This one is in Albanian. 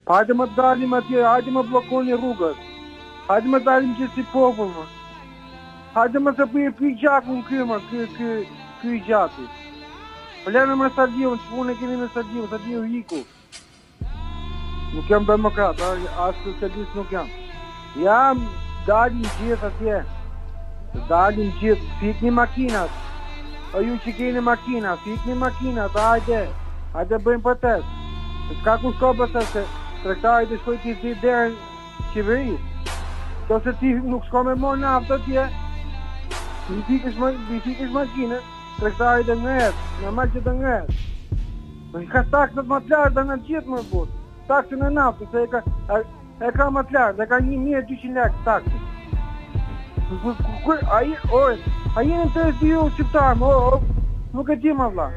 Hajde më dalim atje, hajde më bllokoni rrugët. Hajde më dalim gjithë si popull më. Hajde më se po i pi gjakun ky më, ky, ky, ky i gjati. Po lene më Saliun, ç'punë kemi me Saliun, Saliu iku. Nuk jam demokrat, as socialist nuk jam. Jam, dalim gjithë atje. Dalim gjithë, fikni makinat. O ju që keni makina, fikni makinat, hajde. Hajde bëjmë protestë. Se s'ka ku shko pastaj se tregtari të shkoj t'i zi derën qeverisë. Do se ti nuk shko me marrë naftë atje, i fikësh, i fikësh makinën, tregtari të ngrehet, normal që të ngrehet. Po i ka taksat më të larta në gjithë më burrë. Taksën e naftës e ka e ka më të lartë, e ka 1200 lekë taksën. Ku ku ai ore, a jeni të ju shqiptar, o, o, nuk e di më vlla.